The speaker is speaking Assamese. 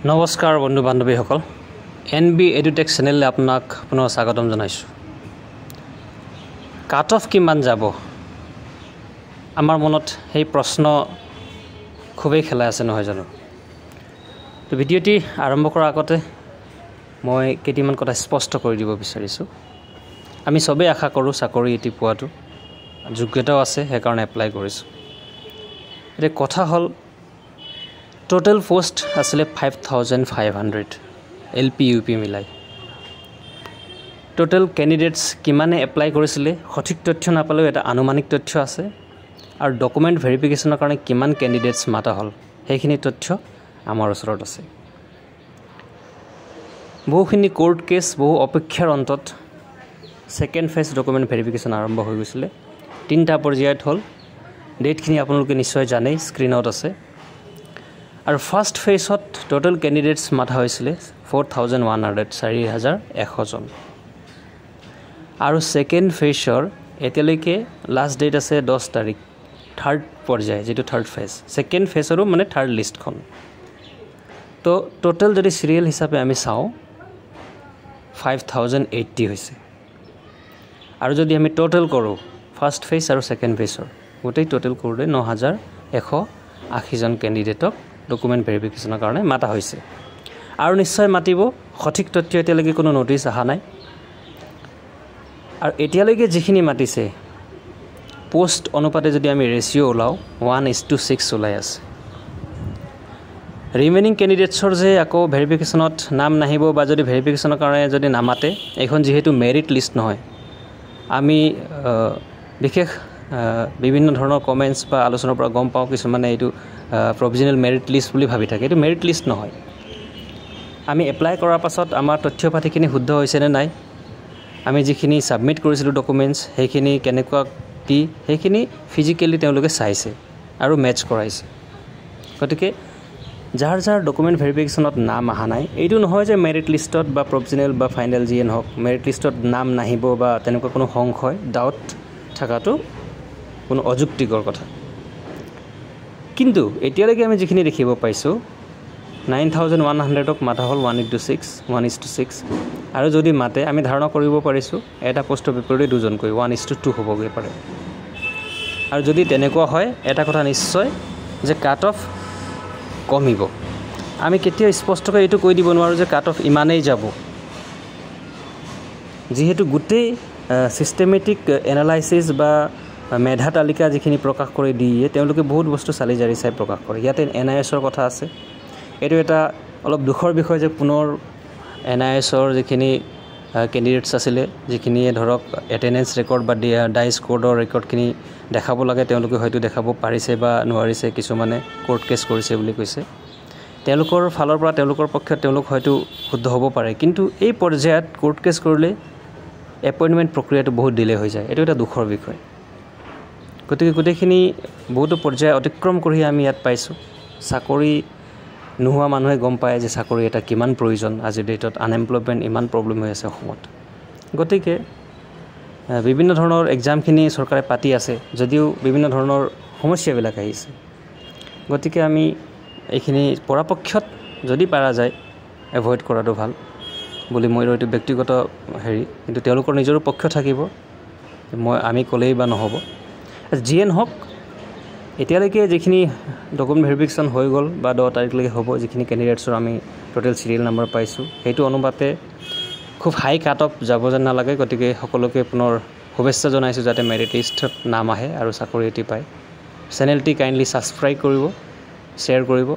নমস্কাৰ বন্ধু বান্ধৱীসকল, এন বি এডুটেক চেনেললৈ আপোনাক পুনৰ স্বাগতম জনাইছোঁ। কাট অফ কিমান যাব, আমাৰ মনত সেই প্ৰশ্ন খুবেই খেলাই আছে, নহয় জানো? তো ভিডিঅ'টি আৰম্ভ কৰাৰ আগতে মই কেইটিমান কথা স্পষ্ট কৰি দিব বিচাৰিছোঁ। আমি চবেই আশা কৰোঁ চাকৰি এটি পোৱাটো, যোগ্যতাও আছে, সেইকাৰণে এপ্লাই কৰিছোঁ। এতিয়া কথা হ'ল, টোটেল পষ্ট আছিলে 5500, এল পি ইউ পি মিলাই। টোটেল কেণ্ডিডেটছ কিমানে এপ্লাই কৰিছিলে সঠিক তথ্য নাপালেও এটা আনুমানিক তথ্য আছে, আৰু ডকুমেণ্ট ভেৰিফিকেশ্যনৰ কাৰণে কিমান কেণ্ডিডেটছ মাতা হ'ল সেইখিনি তথ্য আমাৰ ওচৰত আছে। বহুখিনি কোৰ্ট কেছ, বহু অপেক্ষাৰ অন্তত ছেকেণ্ড ফেজ ডকুমেণ্ট ভেৰিফিকেশ্যন আৰম্ভ হৈ গৈছিলে। তিনিটা পৰ্যায়ত হ'ল। ডেটখিনি আপোনালোকে নিশ্চয় জানেই, স্ক্ৰীণত আছে। আৰু ফাৰ্ষ্ট ফেজত টোটেল কেণ্ডিডেটছ মাতা হৈছিলে 4100, 4100জন। আৰু ছেকেণ্ড ফেজৰ এতিয়ালৈকে লাষ্ট ডেট আছে 10 তাৰিখ, থাৰ্ড পৰ্যায়, যিটো থাৰ্ড ফেজ, ছেকেণ্ড ফেজৰো মানে থাৰ্ড লিষ্টখন। তো টোটেল যদি চিৰিয়েল হিচাপে আমি চাওঁ, 5080 হৈছে। আৰু যদি আমি টোটেল কৰোঁ ফাৰ্ষ্ট ফেজ আৰু ছেকেণ্ড ফেজৰ গোটেই টোটেল কৰোঁতে 9180জন কেণ্ডিডেটক ডকুমেণ্ট ভেৰিফিকেশ্যনৰ কাৰণে মাতা হৈছে। আৰু নিশ্চয় মাতিব, সঠিক তথ্য এতিয়ালৈকে কোনো ন'টিছ অহা নাই। আৰু এতিয়ালৈকে যিখিনি মাতিছে, পষ্ট অনুপাতে যদি আমি ৰেচিঅ' ওলাওঁ, 1:6 ওলাই আছে। ৰিমেইনিং কেণ্ডিডেটছৰ যে আকৌ ভেৰিফিকেশ্যনত নাম নাহিব বা যদি ভেৰিফিকেশ্যনৰ কাৰণে যদি নামাতে, এইখন যিহেতু মেৰিট লিষ্ট নহয়, আমি বিশেষ বিভিন্ন ধৰণৰ কমেণ্টছ বা আলোচনাৰ পৰা গম পাওঁ, কিছুমানে এইটো প্ৰভিজনেল মেৰিট লিষ্ট বুলি ভাবি থাকে। এইটো মেৰিট লিষ্ট নহয়। আমি এপ্লাই কৰাৰ পাছত আমাৰ তথ্য পাতিখিনি শুদ্ধ হৈছেনে নাই, আমি যিখিনি ছাবমিট কৰিছিলোঁ ডকুমেণ্টছ, সেইখিনি কেনেকুৱা কি, সেইখিনি ফিজিকেলি তেওঁলোকে চাইছে আৰু মেটচ কৰাইছে। গতিকে যাৰ যাৰ ডকুমেণ্ট ভেৰিফিকেশ্যনত নাম অহা নাই, এইটো নহয় যে মেৰিট লিষ্টত বা প্ৰভিজনেল বা ফাইনেল যিয়ে নহওক, মেৰিট লিষ্টত নাম নাহিব বা তেনেকুৱা কোনো সংশয়, ডাউট থকাটো কোনো অযুক্তিকৰ কথা। কিন্তু এতিয়ালৈকে আমি যিখিনি দেখিব পাইছোঁ, 9100ক মাতা হ'ল, 1 into 6, 1:6। আৰু যদি মাতে, আমি ধাৰণা কৰিব পাৰিছোঁ এটা পষ্টৰ বিপৰীতে দুজনকৈ, 1:2 হ'বগৈ পাৰে। আৰু যদি তেনেকুৱা হয়, এটা কথা নিশ্চয় যে কাট অফ কমিব। আমি কেতিয়াও স্পষ্টকৈ এইটো কৈ দিব নোৱাৰোঁ যে কাট অফ ইমানেই যাব, যিহেতু গোটেই ছিষ্টেমেটিক এনালাইচিছ বা মেধা তালিকা যিখিনি প্ৰকাশ কৰি দিয়ে, তেওঁলোকে বহুত বস্তু চালি জাৰি চাই প্ৰকাশ কৰে। ইয়াতে এন আই এছৰ কথা আছে। এইটো এটা অলপ দুখৰ বিষয় যে পুনৰ এন আই এছৰ যিখিনি কেণ্ডিডেটছ আছিলে, যিখিনিয়ে ধৰক এটেণ্ডেঞ্চ ৰেকৰ্ড বা ডাইচ কোডৰ ৰেকৰ্ডখিনি দেখাব লাগে, তেওঁলোকে হয়তো দেখাব পাৰিছে বা নোৱাৰিছে, কিছুমানে কোৰ্ট কেছ কৰিছে বুলি কৈছে। তেওঁলোকৰ ফালৰ পৰা, তেওঁলোকৰ পক্ষত তেওঁলোক হয়তো শুদ্ধ হ'ব পাৰে, কিন্তু এই পৰ্যায়ত কোৰ্ট কেছ কৰিলে এপইণ্টমেণ্ট প্ৰক্ৰিয়াটো বহুত ডিলে হৈ যায়। এইটো এটা দুখৰ বিষয়। গতিকে গোটেইখিনি বহুতো পৰ্যায় অতিক্ৰম কৰি আমি ইয়াত পাইছোঁ। চাকৰি নোহোৱা মানুহে গম পায় যে চাকৰি এটা কিমান প্ৰয়োজন। আজিৰ ডেটত আনএমপ্লয়মেণ্ট ইমান প্ৰব্লেম হৈ আছে অসমত। গতিকে বিভিন্ন ধৰণৰ এক্সামখিনি চৰকাৰে পাতি আছে যদিও বিভিন্ন ধৰণৰ সমস্যাবিলাক আহিছে। গতিকে আমি এইখিনি পৰাপক্ষত যদি পাৰা যায় এভইড কৰাটো ভাল বুলি মই এইটো ব্যক্তিগত হেৰি, কিন্তু তেওঁলোকৰ নিজৰো পক্ষ থাকিব, আমি ক'লেই বা নহ'ব। যিয়ে নহওক, এতিয়ালৈকে যিখিনি ডকুমেণ্ট ভেৰিফিকেশ্যন হৈ গ'ল বা 10 তাৰিখলৈকে হ'ব, যিখিনি কেণ্ডিডেটছৰ আমি টোটেল চিৰিয়েল নাম্বাৰ পাইছোঁ, সেইটো অনুপাতে খুব হাই কাট অফ যাব যেন নালাগে। গতিকে সকলোকে পুনৰ শুভেচ্ছা জনাইছোঁ যাতে মেৰিট লিষ্টত নাম আহে আৰু চাকৰি এটি পায়। চেনেলটি কাইণ্ডলি ছাবস্ক্ৰাইব কৰিব, শ্বেয়াৰ কৰিব।